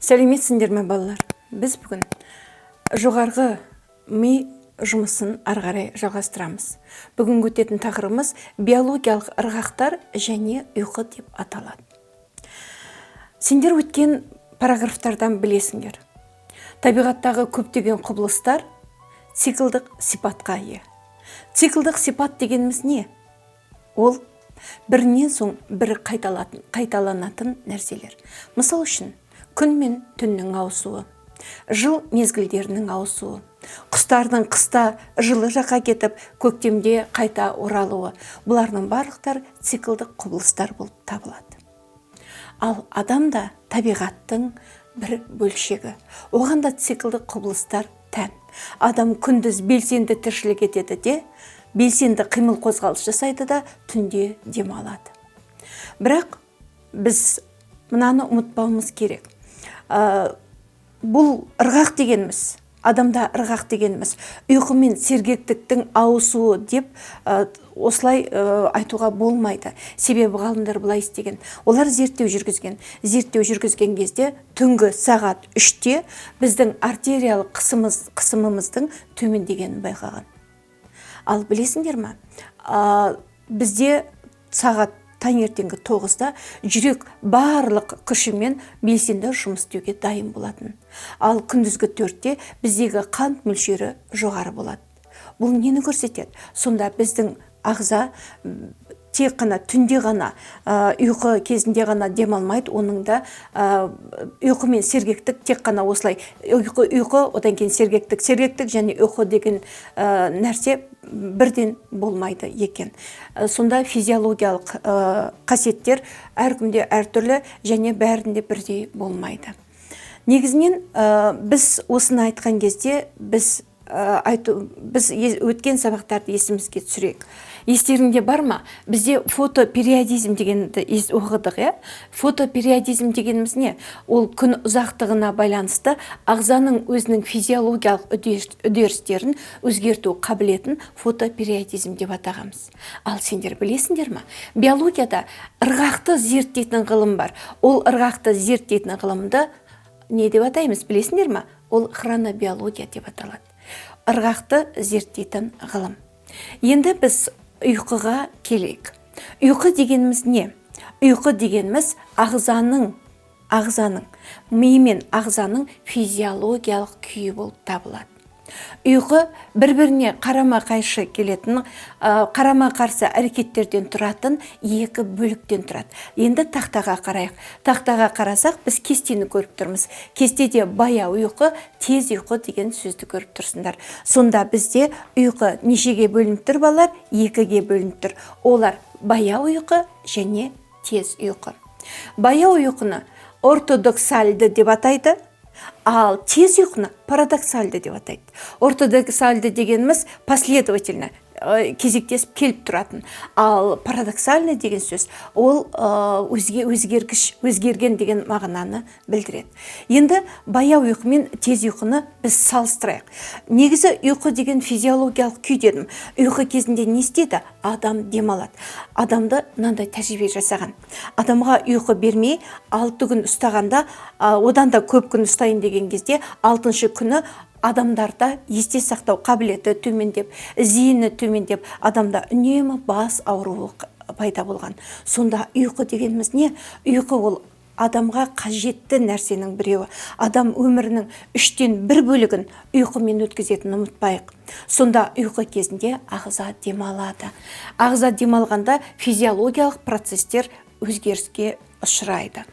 Сәлеметсіңдер ме, балалар? Біз бүгін жоғарғы ми жұмысын ары қарай жалғастырамыз. Бүгінгі өтетін тақырыбымыз биологиялық ырғақтар және ұйқы деп аталады. Сендер өткен параграфтардан білесіңдер, табиғаттағы көптеген құбылыстар циклдық сипатқа ие. Циклдық сипат дегеніміз не? Ол бірінен соң бірі қайталанатын нәрселер. Мысал үшін, күн мен түннің ауысуы, жыл мезгілдерінің ауысуы, құстардың қыста жылы жаққа кетіп, көктемде қайта оралуы — бұлардың барлықтары циклдық құбылыстар болып табылады. Ал адам да табиғаттың бір бөлшегі, оған да циклдық құбылыстар тән. Адам күндіз белсенді тіршілік етеді де, белсенді қимыл қозғалыс жасайды да, түнде демалады. Бірақ біз мынаны ұмытпауымыз керек. Бұл ырғақ дегеніміз, адамда ырғақ дегеніміз ұйқы мен сергектіктің ауысуы деп осылай айтуға болмайды. Себебі ғалымдар былай істеген: олар зерттеу жүргізген. Зерттеу жүргізген кезде түнгі сағат 3-те біздің артериялық қысымымыздың төмендегенін байқаған. Ал білесіңдер ма, бізде сағат таңертеңгі 9-да жүрек барлық күшімен белсенді жұмыс істеуге дайын болатын. Ал күндізгі 4-те біздегі қант мөлшері жоғары болады. Бұл нені көрсетеді? Сонда біздің ағза тек қана түнде ғана, ұйқы кезінде ғана демалмайды. Оның да ұйқы мен сергектік тек қана осылай ұйқы, одан кейін сергектік, сергектік және ұйқы деген нәрсе бірден болмайды екен. Сонда физиологиялық қасиеттер әркімде әртүрлі және бәрінде бірдей болмайды. Негізінен, біз осыны айтқан кезде біз айту, біз өткен сабақтарды есімізге түсірейік. Естеріңде бар ма, бізде фотопериодизм дегенді оқыдық, иә? Фотопериодизм дегеніміз не? Ол күн ұзақтығына байланысты ағзаның өзінің физиологиялық үдерістерін өзгерту қабілетін фотопериодизм деп атағанбыз. Ал сендер білесіңдер ма, биологияда ырғақты зерттейтін ғылым бар. Ол ырғақты зерттейтін ғылымды не деп атаймыз, білесіңдер ма? Ол хронобиология деп аталады, ырғақты зерттейтін ғылым. Енді біз ұйқыға келейік. Ұйқы дегеніміз не? Ұйқы дегеніміз ағзаның, ми мен ағзаның физиологиялық күйі болып табылады. Ұйқы бір-біріне қарама-қайшы келетін, қарама-қарсы әрекеттерден тұратын екі бөліктен тұрады. Енді тақтаға қарайық. Тақтаға қарасақ, біз кестені көріп тұрмыз. Кестеде баяу ұйқы, тез ұйқы деген сөзді көріп тұрсыңдар. Сонда бізде ұйқы нешеге бөлініп тұр, балалар? Екіге бөлініп тұр. Олар баяу ұйқы және тез ұйқы. Баяу ұйқыны ортодоксальды деп атайды, ал тез ұйқыны парадоксальды деп атайды. Ортодоксальды дегеніміз последовательно, кезектесіп келіп тұратын. Ал парадоксальный деген сөз ол өзгергіш, өзгерген деген мағынаны білдіреді. Енді баяу ұйқы мен тез ұйқыны біз салыстырайық. Негізі ұйқы деген физиологиялық күй дедім. Ұйқы кезінде не істейді? Адам демалады. Адамды мынандай тәжірибе жасаған: адамға ұйқы бермей 6 күн ұстағанда, одан да көп күн ұстайын деген кезде, алтыншы күні адамдарда есте сақтау қабілеті төмендеп, зейіні төмендеп, адамда үнемі бас ауруы пайда болған. Сонда ұйқы дегеніміз не? Ұйқы ол адамға қажетті нәрсенің біреуі. Адам өмірінің үштен бір бөлігін ұйқымен өткізетінін ұмытпайық. Сонда ұйқы кезінде ағза демалады. Ағза демалғанда физиологиялық процестер өзгеріске ұшырайды.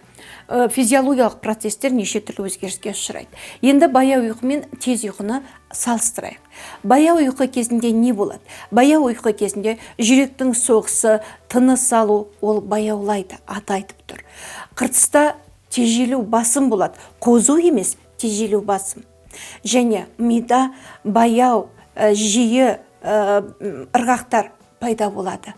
Физиологиялық процестер неше түрлі өзгеріске ұшырайды. Енді баяу ұйқы мен тез ұйқыны салыстырайық. Баяу ұйқы кезінде не болады? Баяу ұйқы кезінде жүректің соғысы, тыныс алу ол баяулайды, аты айтып тұр. Қыртыста тежелу басым болады, қозу емес, тежелу басым. Және мида баяу, жиі ырғақтар пайда болады.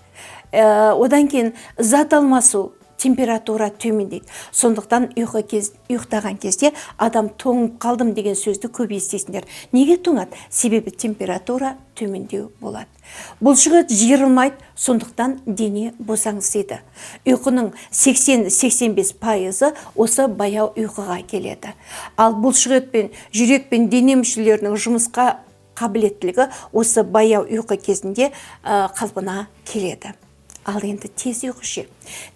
Одан кейін зат алмасу Температура төмендейді. Сондықтан ұйықтаған кезде адам тоңып қалдым деген сөзді көп естисіңдер. Неге тоңады? Себебі температура төмендеу болады. Бұлшық ет жиырылмайды, сондықтан дене босаңсиды. Ұйқының 80-85% осы баяу ұйқыға келеді. Ал бұлшық ет пен жүрек пен дене мүшелерінің жұмысқа қабілеттілігі осы баяу ұйқы кезінде қалпына келеді. Ал енді тез ұйқы ше?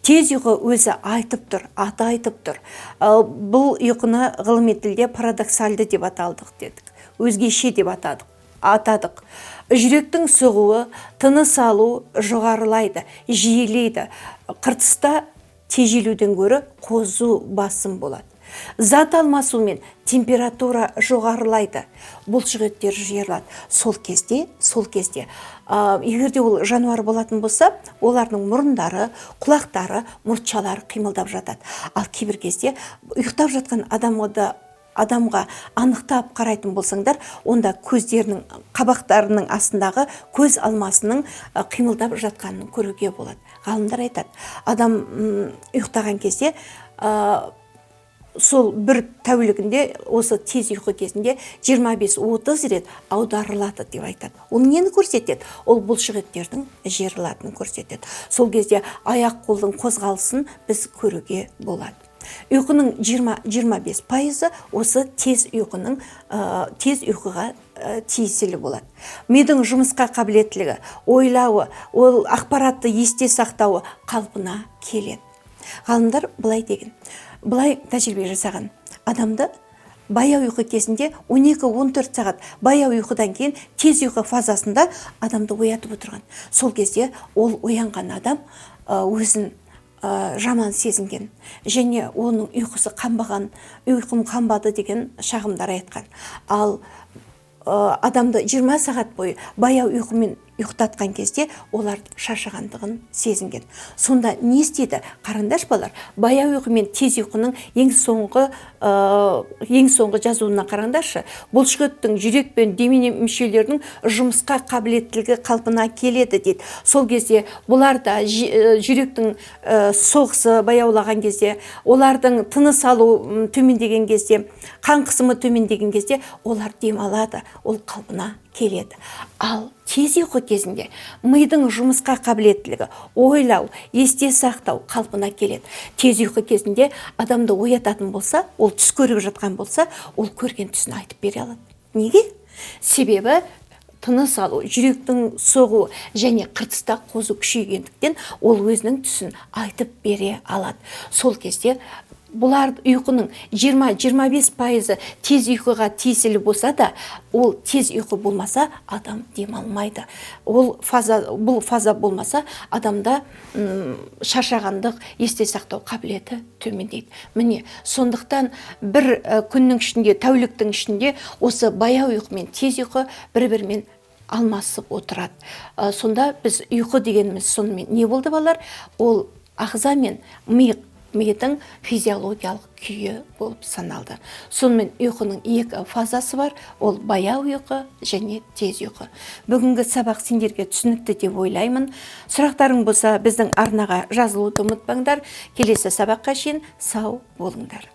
Тез ұйқы өзі айтып тұр, аты айтып тұр. Бұл ұйқыны ғылыми тілде парадоксальды деп аталдық дедік. Өзгеше деп атадық. Жүректің соғуы, тыныс алу жоғарылайды, жиілейді. Қыртыста тежелуден гөрі қозу басым болады. Зат алмасумен температура жоғарылайды, бұлшық еттер жиырылады. Сол кезде, егер де ол жануар болатын болса, олардың мұрындары, құлақтары, мұртшалары қимылдап жатады. Ал кейбір кезде ұйықтап жатқан адамға анықтап қарайтын болсаңдар, онда көздерінің, қабақтарының астындағы көз алмасының қимылдап жатқанын көруге болады. Ғалымдар айтады, адам ұйықтаған кезде сол бір тәулігінде осы тез ұйқы кезінде 25-30 рет аударылады деп айтады. Ол нені көрсетеді? Ол бұлшық еттердің жиырылатынын көрсетеді. Сол кезде аяқ қолдың қозғалысын біз көруге болады. Ұйқының 20-25% осы тез ұйқының тез ұйқыға тиесілі болады. Мидың жұмысқа қабілеттілігі, ойлауы, ол ақпаратты есте сақтауы қалпына келеді. Ғалымдар былай деген, былай тәжірибе жасаған. Адамды баяу ұйқы кезінде 12-14 сағат баяу ұйқыдан кейін тез ұйқы фазасында адамды оятып отырған. Сол кезде ол оянған адам өзін жаман сезінген және оның ұйқысы қанбаған, ұйқым қанбады деген шағымдар айтқан. Ал адамды 20 сағат бойы баяу ұйқымен ұйықтатқан кезде олар шаршағандығын сезінген. Сонда не істейді? Қараңдаршы, балалар, баяу ұйқы мен тез ұйқының ең соңғы жазуына қараңдаршы. Бұлшық еттің, жүрек пен дене мүшелерінің жұмысқа қабілеттілігі қалпына келеді дейді. Сол кезде бұларда жүректің соғысы баяулаған кезде, олардың тыныс алу төмендеген кезде, қан қысымы төмендеген кезде олар демалады, ол қалпына келеді. Ал тез ұйқы кезінде мидың жұмысқа қабілеттілігі, ойлау, есте сақтау қалпына келеді. Тез ұйқы кезінде адамды оятатын болса, ол түс көріп жатқан болса, ол көрген түсін айтып бере алады. Неге? Себебі тыныс алу, жүректің соғуы және қыртыста қозу күшейгендіктен ол өзінің түсін айтып бере алады. Сол кезде бұлар ұйқының 20-25% тез ұйқыға тиесілі болса да, ол тез ұйқы болмаса адам демалмайды. Ол фаза, бұл фаза болмаса адамда шаршағандық, есте сақтау қабілеті төмендейді. Міне, сондықтан бір күннің ішінде, тәуліктің ішінде осы баяу ұйқы мен тез ұйқы бір-бірімен алмасып отырады. Сонда біз ұйқы дегеніміз сонымен не болды, балалар? Ол ағза мен мидың физиологиялық күйі болып саналды. Сонымен ұйқының екі фазасы бар, ол баяу ұйқы және тез ұйқы. Бүгінгі сабақ сендерге түсінікті деп ойлаймын. Сұрақтарың болса, біздің арнаға жазылуды ұмытпаңдар. Келесі сабаққа шейін сау болыңдар.